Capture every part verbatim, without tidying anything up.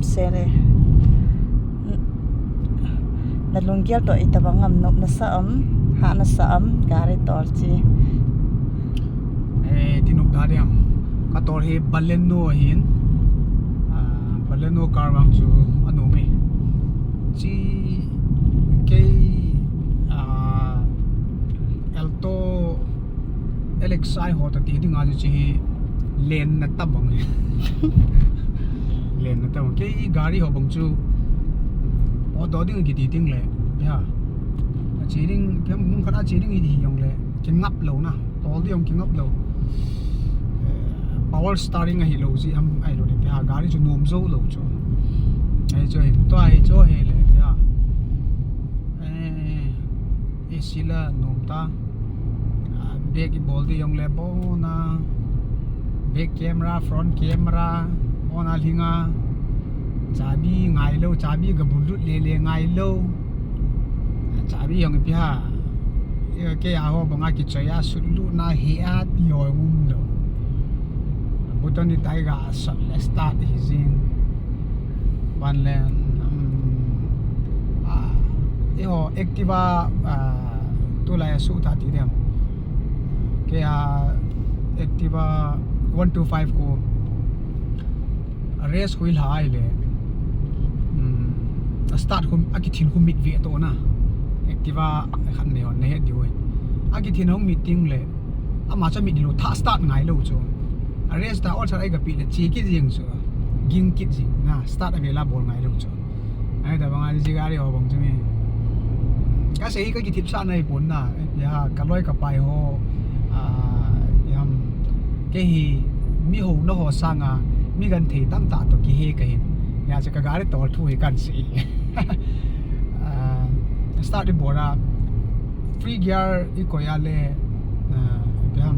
Sele. Na lunggel toh itobang ham, nop nasa am, ha nasa am, gari tol chi. Eh, ti nop da diam. Ka tol hi Baleno ahin. Ah, Baleno car vang chu anom e. Chi kei, ah, Alto L X I ho ta ti dinga chu chi hi lenna tabang e. Lenna tabang. Kei gari ho bang chu, o to ding kiti ding le. Ya. Chi ding, pem mun kana chi ding hi jong le. Kingap lou na. Tol ding kingap lou. Eh, power steering ahi lou si am ahi lou le. Ya, gari chu nom jou lou chu. Ahi chu hin. To ahi chu he le. Ya. Eh, A C la nom ta. Ah, back i bol di jong le bon a. Back camera, front camera, bon a lhinga. Chabi ngai lou, chabi ga bul lut le le ngai lou. Chabi jong ipi ham. Kei a ho banga kichoi a sut lut na he a ti ho um lou. Button ni tai ga sat le start hi jing. Ban le, um, ah, eiho Activa, ah, tulai a su ta ti dem. Kei a Activa one two five khu race khu i lha ai le. Um, a start khu, a kithin khu mit ve to na. Activa khat nei hon nei het diu. A kithin hung mit ting le. Ama cha mit lou tha start ngai lou chu. A race ta all cha ai ga pi le chi kit jing chu. Ging kit jing na start a vela bol ngai lou chu. Ai da bang a ji gari ho bang chu mi. Ka sei ka kithip sa nai pon na. Ya ka loi ka pai ho. Ah, yam. Kei hi mi ho na ho sanga mi gan thei tam ta to kihe ka hin. Ya cha ka gari tol thu hi kan sei. Ah, start i bol a. Free gear i koi a le, ah, ipi ham.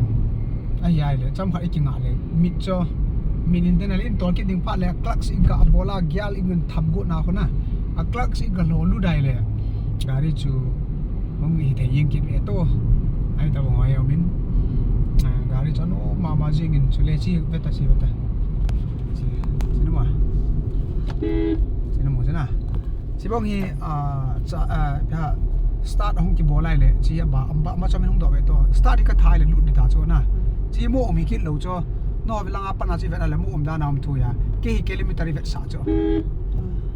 Ahi ai le, chomkhat i kinga le. Mit cho. Mit in tena le in tol kit ding phat le, clutch i ga bol a, gear i ngan tham got na khu na. A clutch i ga lho lut ai le. Gari chu, hung hi thei jeng kit ve to. Ai ta bang ai min. Ah, gari chu no mama jing in chu le chi ve ta chi ve ta. Chi, chi no ma. Chi no mo chi na. Chi bang hi, ah, cha, ah, pia start hung kibol lai le, chi ba, ba, ma cham hung do ve to. Start hi ka thai le lut di ta chu na. Chi mo um hi kit lou chu. No ve langa pana chi vet a le mo um da na um thu ya. Kei hi kilometer i vet sa chu.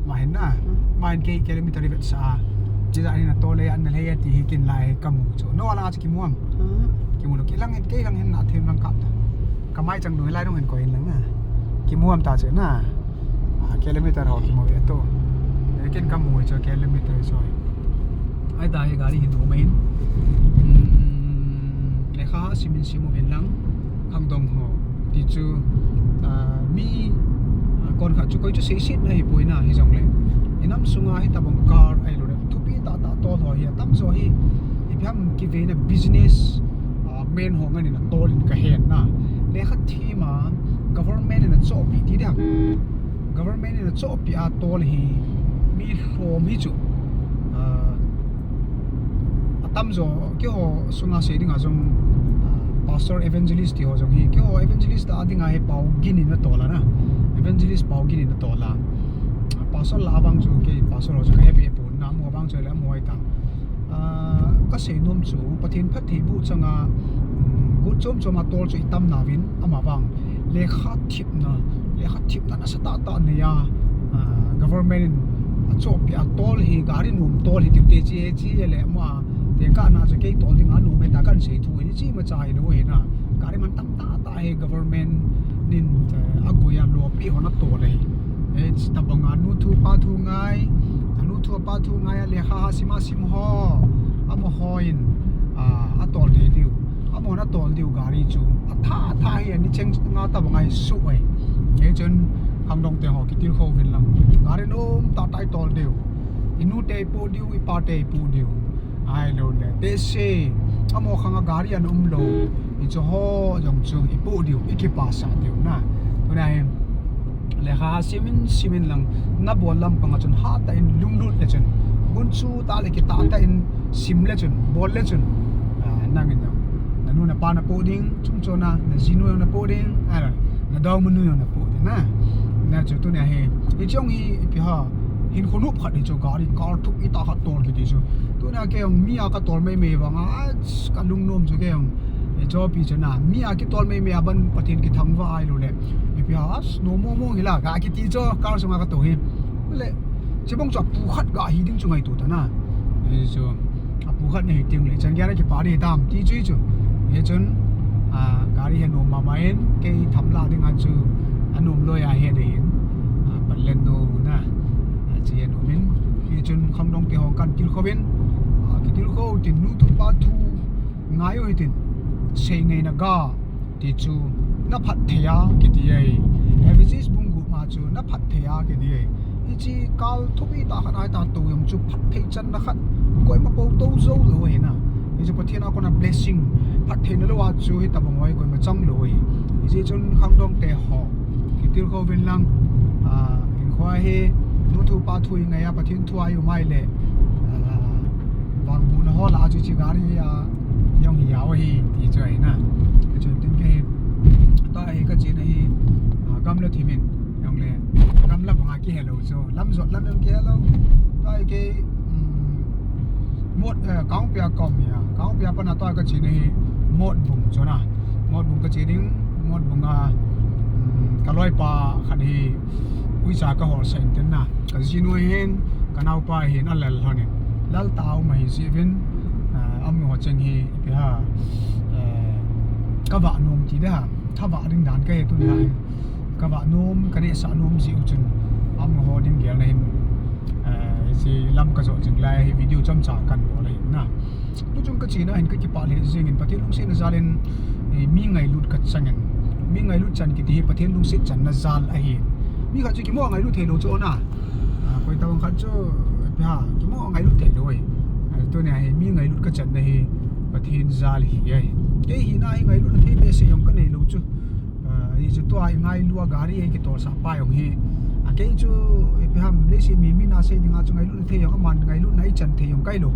Ma hin na. Ma hin kei kilometer i vet sa. Chi da ni na to le an le ya ti hi kin lai ka mu chu. No langa chi ki mu am. Ki mu lo ki lang hin kei lang hin na them lang kap ta. Ka mai chang du lai dong hin ko hin lang na. Ki mu am ta chu na. Ah, kilometer ho ki mu ve to. Lekin ka mu chu kilometer chu. Ai ta hi gari hi du mai. Hmm, lekha simin simu hin lang. Khangdong ho. Ti chu, ah, mi, ah, kon khat chu koi chu sei sit na hi poi na hi jong le. I nam sunga hi ta bang car ai lo le. Thupi ta ta tol ho hi tam jo hi. I phiam ki ve na business, ah, men ho ngan in a tol in ka hen na. Lekha thim a government in a chopi ti dam. Government in a chopi a tol hi mi lhom hi chu. Ah, a tam jo keiho sunga sei ding a jong, ah, pastor evangelist ti ho jong hi. Keiho evangelist a ding a hi Pau Gin in a tol a na. Evangelist Pau Gin in a tol a. Ah, pastor la vang chu kei pastor ho chu ka he pe pon na mo vang chu le mo ai ta. Ah, ka sei nom chu, Pathen phattheiboh changa, um, gu chom chom a tol chu i tam na vin, ama vang. Lekha thipna, lekha thipna nasa tah tah nei a, ah, government in a chopi a tol hi, gari nom tol hi, tute chi, chi le mo a, te ka na chu kei tol ding a nom e ta kan sei thu ni chi ma cha hi lo he na. Gari man tam tah tah hi government nin, eh, a gui a lopi hon a tol e. Eh, chi ta bang a nu thu pa thu ngai, a nu thu pa thu ngai a lekha ha sim a sim ho, a mo ho in, ah, a tol thei diu. A mo na tol diu gari chu. A tha tha hi a ni cheng nga ta bang a hi su e. Eh, chun khangdong te ho ki til kho vin lang. Gari nom tah tah i tol diu. I nu te i pu diu, i pa te i pu diu. Ai lo le. Te se, a mo khang a gari an um lo. I chu ho jong chu i pu diu, i ki pa sa diu na. Tu na hin, lekha simin, simin lang, na bol lam pang a chun ha ta in lunglut le chun. Gun chu ta le ki ta ta in sim le chun, bol le chun. Ah, nang in na. Na nu na pa na pu ding, chung chon na, na ji nu na pu ding, ah, na dau mu nu na pu ding na. Na chu tu na hi. Hiche jong hi ipi ham, hin khonop khat hi chu gari kal thupi tah khat tol kiti chu. Tuna kei jong mi a ka tol mei mei vang a, ka lungnom chu kei jong, eh, chopi chu na, mi a kitol mei mei a ban Pathen kithangvah ahilou le, ipi ham, as, nom mong mong hi la, ka kiti chu, kal sunga ka tou hi. Le, hiche bang chu apu khat ga hi ding chu ngaito ta na. Hichu, apu khat na hi teng le, chan gei a kipah ding tam, ti chu hichu. Hichun, ah, gari hi anom mama in, kei tham la ding a chu, anom loi a hi ding in, ah, Baleno na, ah, hiche anom in, hichun khangdong te ho kahin tilkhou in, ah, kitilkhou tin nu thu pa thu ngai u hitin, sei ngaina ga, ti chu na phatthei a kiti ahi. Ephesians bung gup ma chu na phatthei a kiti ahi. Hiche kal thupi tah khat a hita tou jong chu phatthei channa khat koima pou tou jou lou ahi na. Hichu Pathen a kona blessing, phattheina lou a chu hitabang ho hi koima chang lou ahi. Hiche chun khangdong te ho kitilkhou vin lang, ah, hinkho hi nu thu pa thu i ngai a Pathen thu a i um a ahile, ah, vangbohna ho lah a chu hiche gari a jong hi jao ahi ti chu ahi na. Hichun tin kei hi, tua hi ka chena hi, ah, gamla thim in, jong le gamla banga kihe lou chu, lam jot lam jong kihe lou. Tua hi kei, um, Mot, eh, Kangpokpi a ka um hi a, Kangpokpi a pat a tua ka chena hi Motbung chu na. Motbung ka che ding, Motbung a, um, ka loipa khat hi uicha ka holsah in tin na. Ka jinu hin, ka naopa hin alal lhon in. Lal tao ma hi jeh uvin, ah, amaho cheng hi, ipi ham, eh, ka vah nom ti ding ham, tha vah ding dan ka he tuni a. Ka vah nom, ka nehsah nom jeh u chun, amaho ding gelna hin, eh, hiche lam ka jot jing lai hi video chomcha kahin bol ahi na. Tuchung ka chena hin ka kipah lheh jeng in Pathen lungsetna jal in, eh, mi ngailut ka chang in. Mi ngailut chan kiti hi Pathen lungset channa jal ahi. Mi khat chu kimo ngailut thei lou chu na. Ah, koi tabang khat chu, ipi ham, kimo ngailut thei lou ahi. Ah, tunia hi mi ngailut ka channa hi Pathen jal hi ahi. Kei hina hi ngailutna thei behseh jong ka nei lou chu. Ah, hichu tua i ngailu a gari a kitolsah pa jong hi. A kei chu, ipi ham, leiset mi, mi na sei ding a chu ngailutna thei jong, aman ngailutna i chan thei jong kahi lou.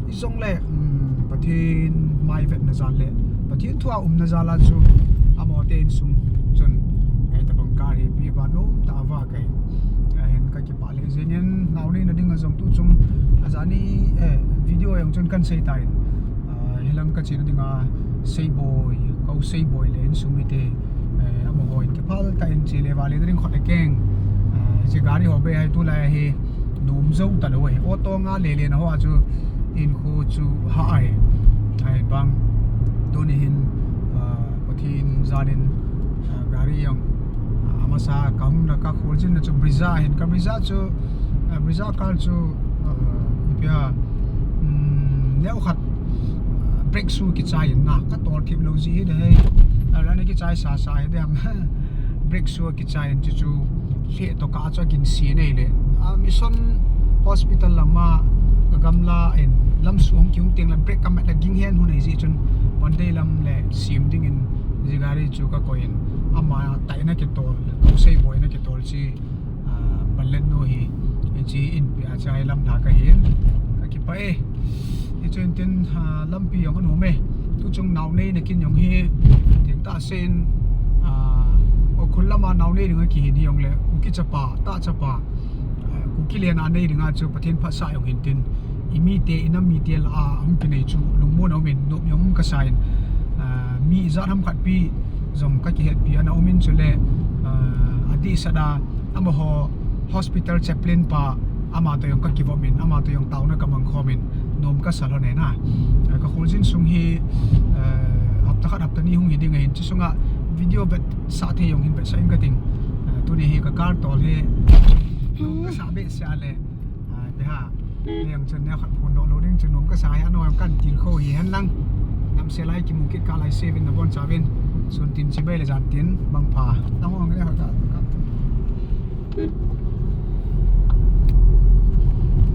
Hijongle, um, Pathen mai vetna jal le, Pathen thu a umna jal a chu, amaho te insung chun, eh, tabang ka hi, ipi vah nom tah a vah kahi. Ah, hin ka kipah lheh jeng in, nao neina ding a jong tuchung, ajani, eh, video a jong chun kahin sei tan. Ah, hilang ka chena ding a, Seiboi, Ko Seiboi le insung mite, eh, amaho in kiphal tah in che le vale ding khut le keng. Ah, hiche gari ho bei a hi tulai a hi nom jou ta lou ahi. Auto nga le le na ho a chu hinkho chu hah ahi. Ahivang tuni hin, ah, Pathen jal in, ah, gari jong, ah, amasa ka hung na ka kholjin na chu Brezza hin, ka Brezza chu, ah, Brezza car chu, ah, ipi ham, um, neo khat, ah, brake shoe kichai in na, ka tol thip lou jeh hi ding ahi. Ah, la na kichai sa sa hi ding ham. Brake shoe kichai in chu chu lheh toh ka chu akin si nei le. Ah, Mission Hospital lam a ka gamla in lam suh hung kihung teng le brake ka mat le ging hen hun ahi jeh chun Monday lam le sem ding in hiche gari chu ka koi in ama tai na kitol, Ko Seiboi na kitol chi, ah, Baleno hi, hiche in pi a chai lam lha ka hin, ka kipah e. Hichun tin, ah, lampi jong anom e. Tuchung nao neina kin jong hi, thengtah sen, ah, Ukhrul lam a nao nei ding a kihin hijongle, Kuki chapa, tah chapa, ah, Kuki len a nei ding a chu Pathen phatsah jong hin tin, i mite, i nam mite lah a hung kinei chu lungmon a um in, nop jong um kasa in, ah, mi ijat ham khat pi jong ka kihetpi ana um in chule, ah, adehset a, amaho hospital chaplain pa, ama toh jong ka kivom in, ama toh jong taona ka mang khom in, nom kasa lhon e na. Ah, ka kholjin sung hi, ah, hapta khat hapta ni hung hi ding ahin, chu sunga video vetsah thei jong hin vetsah in ka ting. Ah, tuni hi ka car tol hi nom kasa behseh a le, ah, ipi ham, neo chun neo khat phondoh lou ding chu nom kasa hi, ano jong kahin tilkhou hi hen lang. Damsel a i kimu kit kah lai, save in nabonchauvin. Sun tin chibai le jan tin mangpha. Nangho jong neo khat ka, ka,